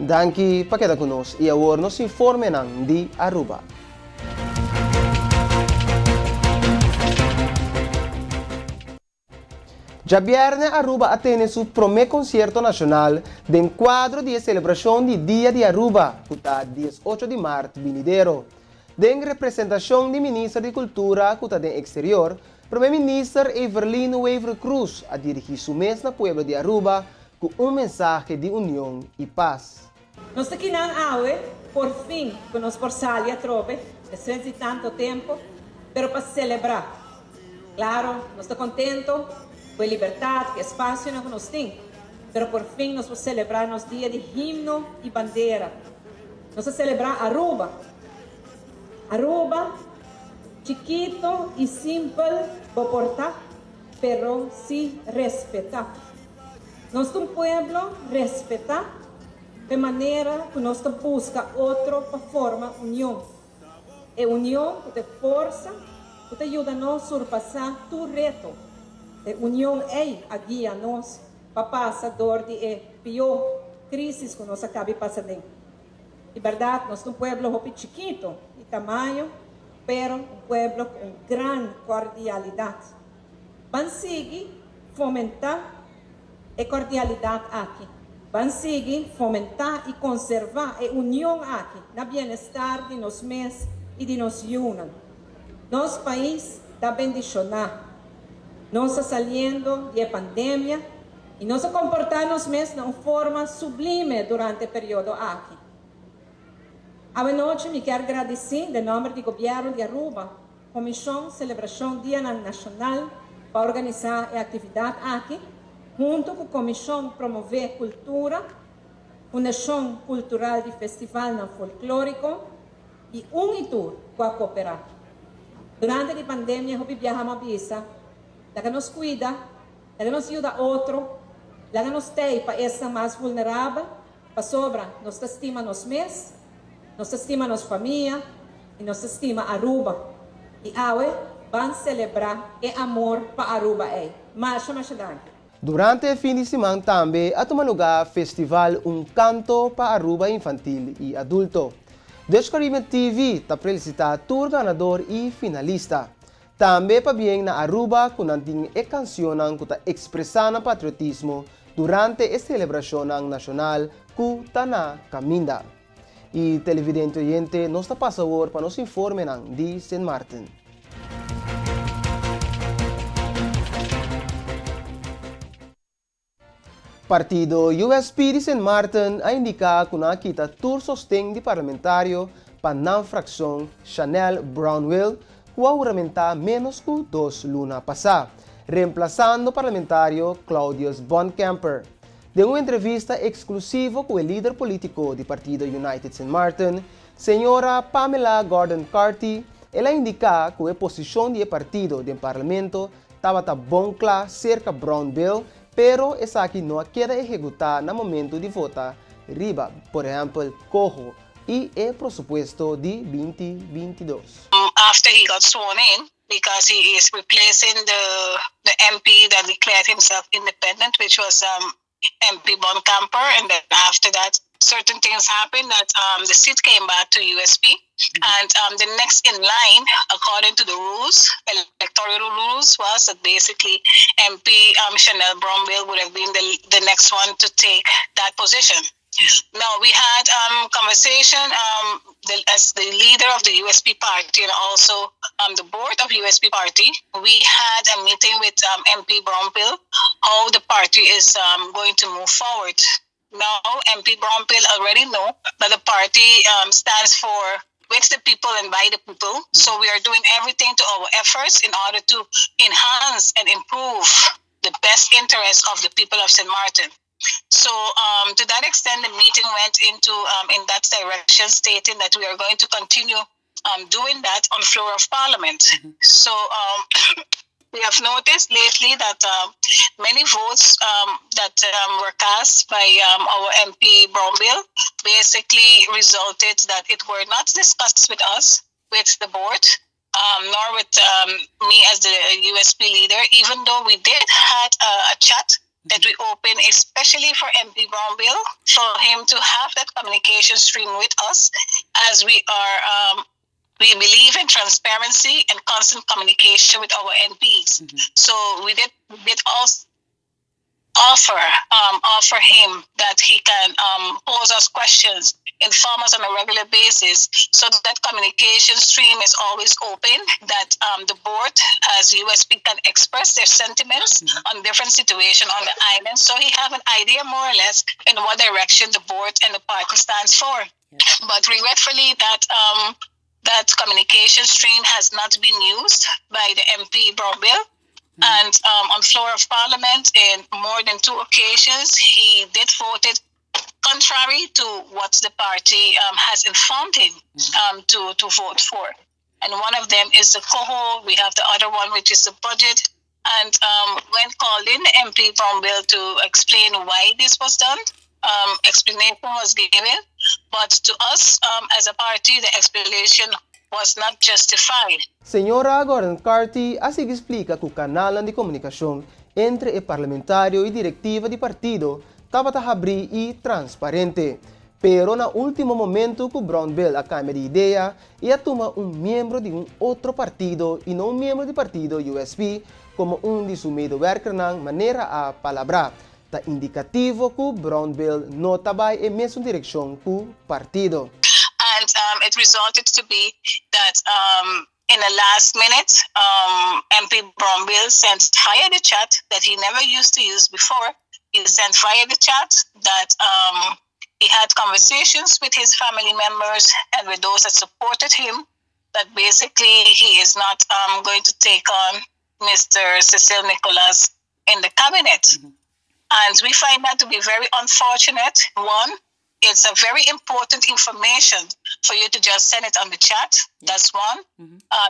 Danki pa keda ku nos i awor nos informenan di Aruba. Djabièrnè Aruba a tene su promé konsierto nashonal den kuadro di e selebrashon di Dia di Aruba ku ta 18 di mart binidero. Den representashon di Minister di Kultura ku ta den eksterior, Promé Minister Evelyn Wever-Croes a dirigí su mes na pueblo di Aruba ku un mensahe di union i pas. Nos ta kinan awe, por fin ku nos por sali atrobe despues di tanto tempo, pero pa selebrá. Klaro, nos ta kontento ku e libertat, ku e espasionan ku nos tin, pero por fin nos por selebrá nos dia di himno i bandera. Nos ta selebrá Aruba. Aruba, chikito i simpel bo por ta, pero si respetá. Nos ta un pueblo respetá p'e manera ku nos ta buska otro pa forma union. E union ku ta e forsa ku ta yuda nos surpasá tur reto. E union ei a guia nos pa pasa dor di e pió krísis ku nos a kabi pasa den. Di bèrdat nos ta un pueblo hopi chikito di tamaño, pero un pueblo ku un gran kordialidat. Ban sigui fomentá e kordialidat aki. Ban sigui fomentá i konservá e union aki na bienestar di nos mes i di nos yunan. Nos pais ta bendishoná. Nos ta saliendo di e pandemia i nos a komportá nos mes na un forma sublime durante e periodo aki. Awenochi mi kier gradisí den nòmber di Gobièrnu di Aruba, Komishon Selebrashon Dianan Nashonal pa organisá e aktividat aki huntu ku Komishon Promové Kultura, Fundashon Kultural di Festivalnan Folklóriko i un i tur ku a koperá. Durante di pandemia hopi biaha mo a bisa, Laga nos kuida, laga nos yuda otro, laga nos tei pa esnan mas vulnerabel, Pasobra nos ta stima nos mes, nos ta stima nos famia y nos ta stima Aruba. Y awe ban celebra e amor pa Aruba ey. Masha masha danki. Durante e fin di siman tambe a tuma lugar Festival Un Canto pa Aruba Infantil y Adulto. Dutch Caribbean TV ta felicita tur ganador y finalista. Tambe pabien na Aruba ku nan tin e kansionnan ku ta ekspresá nan patriotismo durante e selebrashonnan nashonal ku ta na kaminda. I televidente oyente nos ta pasa awor pa nos informenan di Sint Maarten. Partido USP di Sint Maarten a indiká ku nan a kita tur sosten di parlamentario pa nan frakshon Chanel Brownwill ku a huramentá ménos ku dos luna pasá, remplasando parlamentario Claudius Bonkamper. Den un entrevista eksklusivo ku e lider polítiko di partido United Sint Maarten, señora Pamela Gordon-Carty, el a indiká ku e posishon di e partido den parlamento tabata bon kla serka Brownbill, pero esaki no a keda ehekutá na momentu di vota riba, por ehèmpel, Coho i e prosupuesto di binti 22. After he got sworn in, because he is replacing the the MP that declared himself independent, which was MP Bonkamper, and then after that certain things happened that um, the seat came back to USP. And um, the next in line, according to the rules, electoral rules, was that basically MP um, Chanel Bromwell would have been the, the next one to take that position. Now, we had um, conversation um, the, as the leader of the USP party and also um, the board of USP party. We had a meeting with um, MP Brompill, how the party is um, going to move forward. Now, MP Brompill already know that the party um, stands for with the people and by the people. So we are doing everything to our efforts in order to enhance and improve the best interests of the people of St. Martin. So um, to that extent, the meeting went into um, in that direction, stating that we are going to continue um, doing that on floor of parliament. So um, we have noticed lately that um, many votes um, that um, were cast by um, our MP Brownbill basically resulted that it were not discussed with us, with the board, um, nor with um, me as the USP leader, even though we did had a, a chat. That we open especially for MP Brownbill for him to have that communication stream with us, as we are we believe in transparency and constant communication with our MPs. So we did also offer him that he can pose us questions, inform us on a regular basis, so that communication stream is always open. That the board, as USP, can express their sentiments on different situation on the island, so he have an idea more or less in what direction the board and the party stands for. But regretfully, that communication stream has not been used by the MP Brownbill. And on floor of parliament, in more than two occasions, he did vote it contrary to what the party has informed him to vote for. And one of them is the COHO. We have the other one, which is the budget. And when called in MP Brownbill to explain why this was done, explanation was given. But to us as a party, the explanation was not justified. Señora Gordon Carty a sigui splika ku e kanal di komunikashon entre e parlamentario i direktiva di partido tabata habrí i transparente. Pero na último momento ku Brownbill a kambia di idea i a tuma un miembro di un otro partido i no un miembro di partido USP komo un di su medewerkernan manera a palabrá. Ta indikativo ku Brownbill no ta bai den mesun direkshon ku partido. And it resulted to be that in the last minute, MP Brownbill sent via the chat that he never used to use before. He sent via the chat that he had conversations with his family members and with those that supported him, that basically he is not going to take on Mr. Cecil Nicholas in the cabinet. And we find that to be very unfortunate. One, it's a very important information for you to just send it on the chat. That's one.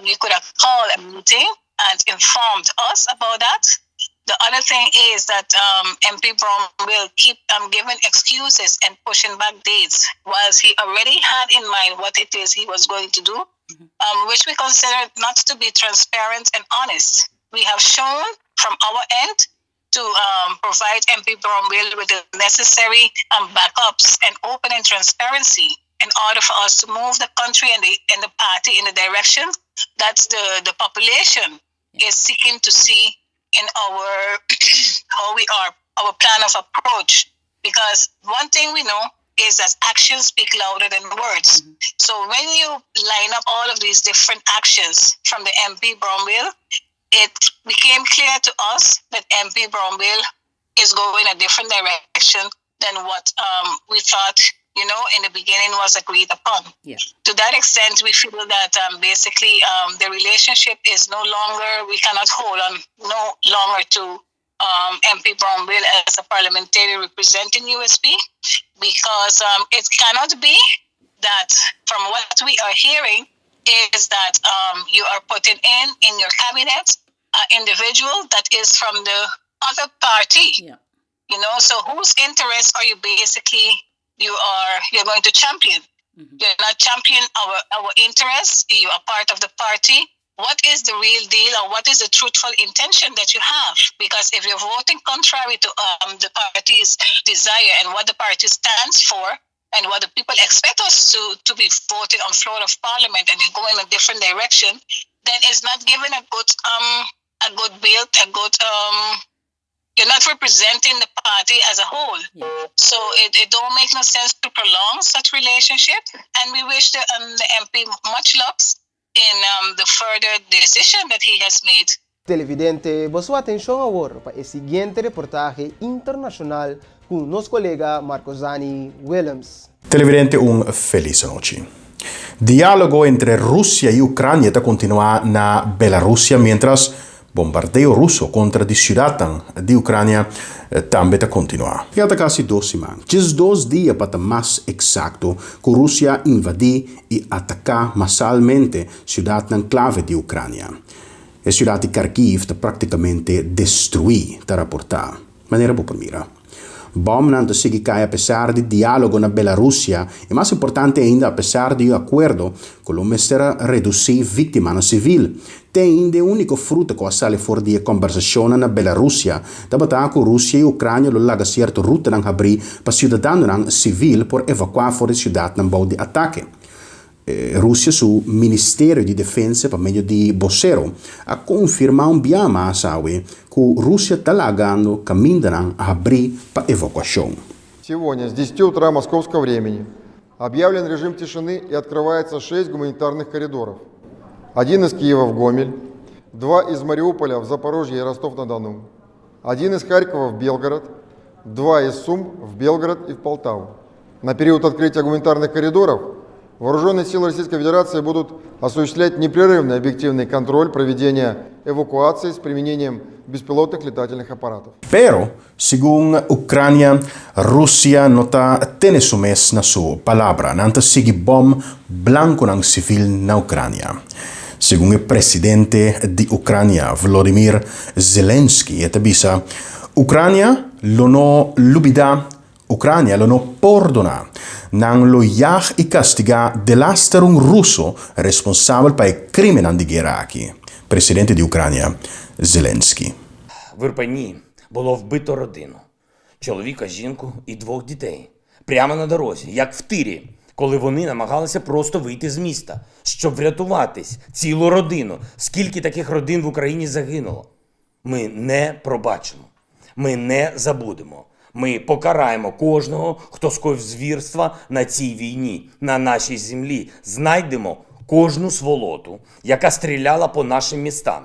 You could have called a meeting and informed us about that. The other thing is that MP Brown will keep giving excuses and pushing back dates, whilst he already had in mind what it is he was going to do, which we consider not to be transparent and honest. We have shown from our end to provide MP Brownbill with the necessary backups and open and transparency in order for us to move the country and the party in the direction that the population is seeking to see in our how we are our plan of approach. Because one thing we know is that actions speak louder than words. So when you line up all of these different actions from the MP Brownbill, it became clear to us that MP Brownbill is going a different direction than what we thought, in the beginning was agreed upon. To that extent, we feel that basically the relationship is no longer, we cannot hold on no longer to MP Brownbill as a parliamentarian representing USP, because it cannot be that from what we are hearing is that you are putting in your cabinet an individual that is from the other party. So whose interests are you basically you're going to champion? You're not champion our interests. You are part of the party. What is the real deal, or what is the truthful intention that you have? Because if you're voting contrary to the party's desire and what the party stands for, and what the people expect us to be voting on floor of parliament, and you go in a different direction, then it's not giving a good build, a good you're not representing the party as a whole. So it don't make no sense to prolong such relationship. And we wish the MP much luck in the further decision that he has made. Televidente, boso atenshon awor pa e siguiente reportahe internashonal ku nos kolega Marcosani Williams. Televidente, un felis nochi. Diálogo entre Rusia i Ukrania ta kontinuá na Belarusia, mientras bombardeo ruso kontra di siudat di Ukrania tambe ta kontinuá. Ya ta kasi 2 siman, 12 dia pa ta mas eksakto, ku Rusia a invadí i ataká masalmente siudat klave di Ukrania. E siudat di Kharkiv ta práktikamente destruí, ta raportá. Manera bo por mira. Bòmnan ta sigui kai apesar di diálogo na Belarusia i mas importante ainda apesar di un akuerdo ku lo mester a redusí víktimanan sivil. Te ainda e úniko fruta ku a sali for di e kòmbersashonnan na Belarusia tabata ku Rusia i Ukrania lo laga sierto rutanan habrí pa siudadanonan sivil por evakuá for di siudatnan bou di atake. Rusia su Ministerio di Defensa pa medio di bosero a konfirmá un bia mas awe ku Rusia ta lagando kamindanan habrí pa evakuashon. Сегодня с 10 утра московского времени объявлен режим тишины и открывается шесть гуманитарных коридоров. Один из Киева в Гомель, два из Мариуполя в Запорожье и Ростов-на-Дону, один из Харькова в Белгород, два из Сум в Белгород и в Полтаву. На период открытия гуманитарных коридоров Вооруженные силы Российской Федерации будут осуществлять непрерывный объективный контроль проведения эвакуации с применением беспилотных летательных аппаратов. Pero, segun Ucrania, Rusia no ta tene su mes na su palabra. Nan ta sigui bòm blankonan sivil na Ucrania. Segun e presidente di Ucrania, Volodymyr Zelensky, e ta bisa, Ucrania lo no lubidá, Ucrania lo no pordoná. Nan lo yag i kastigá delaster un ruso responsabel pa e krímennan di guera aki, presidente di Ucrania, Zelensky. В Ірпені було вбито родину: чоловіка, жінку і двох дітей. Прямо на дорозі, як в тирі, коли вони намагалися просто вийти з міста, щоб врятуватись цілу родину. Скільки таких родин в Україні загинуло? Ми не пробачимо, ми не забудемо. Ми покараємо кожного, хто скоїв звірства на цій війні, на нашій землі. Знайдемо кожну сволоту, яка стріляла по нашим містам,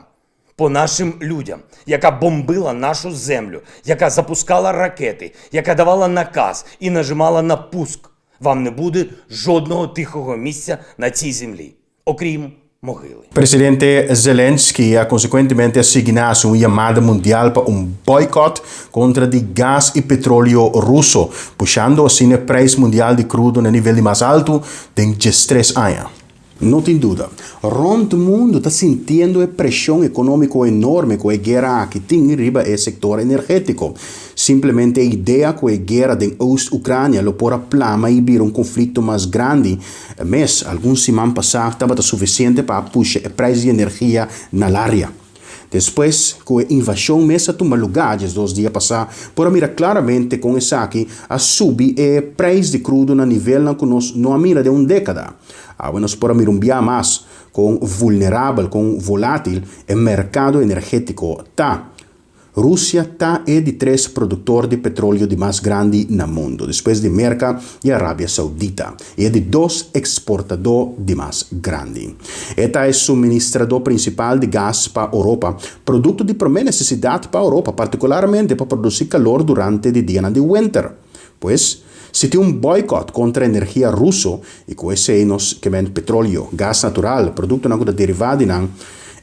по нашим людям, яка бомбила нашу землю, яка запускала ракети, яка давала наказ і нажимала на пуск. Вам не буде жодного тихого місця на цій землі, окрім могили. Presidente Zelensky a konsekuentemente a sigui na hasi un yamada mundial pa un boycott kontra di gas i petroleo ruso, pushando asina e prijs mundial di krudo na e nivel di mas altu den diestres aña. No tin duda, rònt mundu ta sintiendo e preshon ekonómiko enorme ku e guera aki tin riba e sektor energétiko. Simplemente e idea ku e guera den Oost Ucrania lo por a plama i bira un konflikto mas grandi mes algun siman pasá tabata sufisiente pa a pusha e prijs di energia na laria. Despues ku e invashon mes a tuma lugá 12 dia pasá, por a mira klaramente kon esaki a subi e prijs di krudo na nivelnan ku nos no a mira den un dékada. Awe nos por a mira un bia mas kon vulnerabel, kon volátil e merkado energétiko ta. Rusia ta e di tres produktor di petroleo di mas grandi na mundu, despues di Merka i Arabia Saudita, i e di dos eksportadó di mas grandi. E ta e suministradó prinsipal di gas pa Oropa, produkto di promé nesesidat pa Oropa, partikularmente pa produsí kalor durante di dianan di wenter. Pues, si tin un bòikòt kontra energia ruso, i ku esei nos ke men petroleo, gas natural, produktonan ku ta derivá di nan,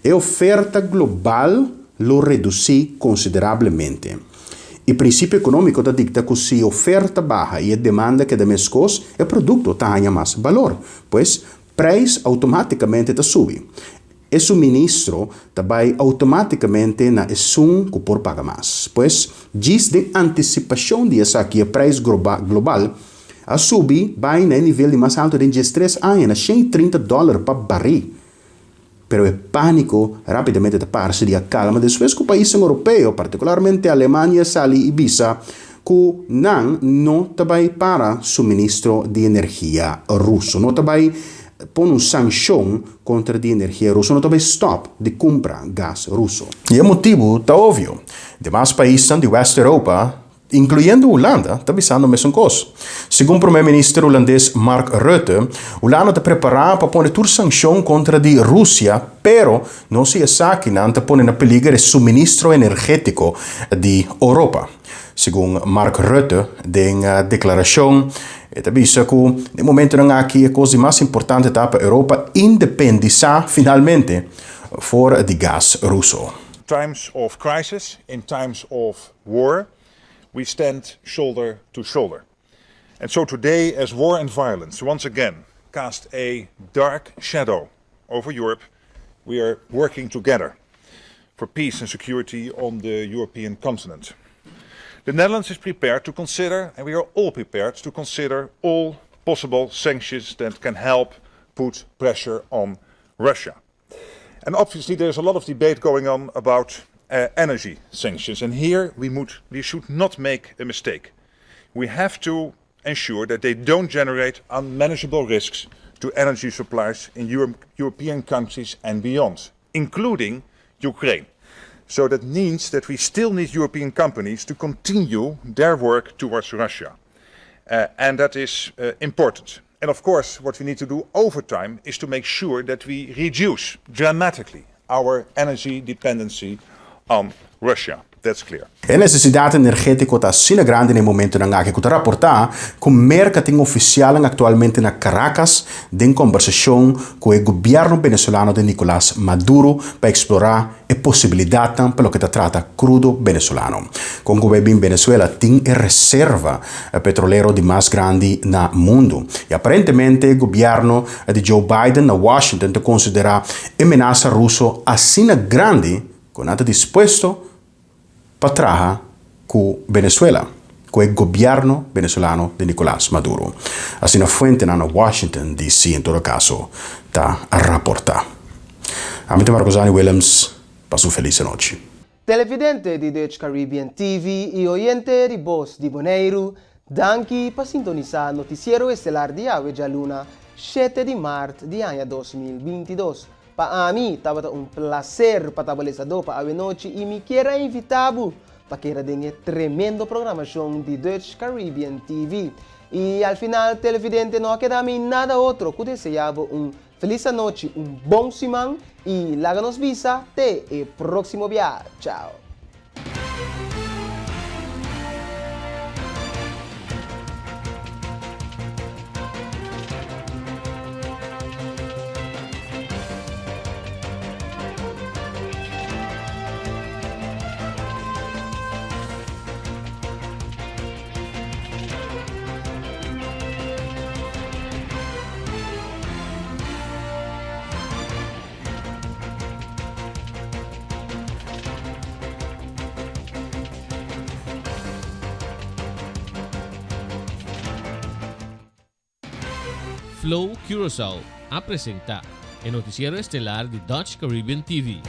e oferta global lo redusí konsiderablemente. E prinsipio ekonómiko ta dikta ku si oferta baha i e demanda keda meskos, e produkto ta haña mas balor. Pues, preis outomátikamente ta subi. E suministro ta bai outomátikamente na esun ku por paga mas. Pues, djis den antisipashon di esaki e preis global a subi bai na e nivel di mas altu den 13 aña, na 130 dòler pa barí. Pero e pániko rápidamente ta parse di a kalma despues ku paisnan oropeo, partikularmente Alemania sali i bisa ku nan no ta bai para suministro di energia ruso, no ta bai pone un sanshon kontra di energia ruso, no ta bai stòp di kumpra gas ruso. I e motibu ta obvio, demas paisnan di West Europa Inkluyendo Hulanda, ta bisando mesun kos. Segun Prome Minister Hulandes Mark Rutte, Hulanda ta prepará pa pone tur sankshon kontra di Rusia, pero no si esakinan ta pone na peliger e suministro energétiko di Oropa. Segun Mark Rutte den deklarashon, e ta bisa ku den momentunan aki e kos di mas importante ta pa Europa independisá finalmente for di gas ruso. Times of crisis, in times of war, we stand shoulder to shoulder. And so today, as war and violence once again cast a dark shadow over Europe, we are working together for peace and security on the European continent. The Netherlands is prepared to consider, and we are all prepared to consider all possible sanctions that can help put pressure on Russia. And obviously, there's a lot of debate going on about energy sanctions. And here we, moet, we should not make a mistake. We have to ensure that they don't generate unmanageable risks to energy supplies in Euro European countries and beyond, including Ukraine. So that means that we still need European companies to continue their work towards Russia. And that is important. And of course, what we need to do over time is to make sure that we reduce dramatically our energy dependency on Russia. That's clear. E nesesidat energétiko ta asina grandi na e momentunan aki ku ta raportá ku Merka tin ofisialnan aktualmente na Caracas den kombersashon ku e gobièrnu venezolano di Nicolás Maduro pa eksplorá e posibilidatnan pa loke ta trata krudo venezolano. Kon ku bai bin Venezuela tin e reserva petrolero di mas grandi na mundu i aparentemente gobièrnu di Joe Biden na Washington ta konsiderá e menasa ruso asina grandi ku nan ta dispuesto pa traha ku Venezuela, ku e gobièrnu venezolano di Nicolás Maduro. Asina fuentenan na Washington DC en todo kaso ta raportá. Ami ta Marcosani Willems, pasa un felis anochi. Televidente di Dutch Caribbean TV i oyente di Bos di Boneiru, danki pa sintonisá Notisiero Estelar di awe djaluna shete di mart di aña 2022. Pa ami tabata un plaser pa ta balesadó pa awe nochi i mi kier a invitá bo pa keda den e tremendo programashon di Dutch Caribbean TV. I al final televidente no a keda mi nada otro ku deseá bo un felis anochi, un bon siman i laga nos bisa te e próksimo bia. Chao! Flow Curaçao a presenta e noticiero estelar di Dutch Caribbean TV.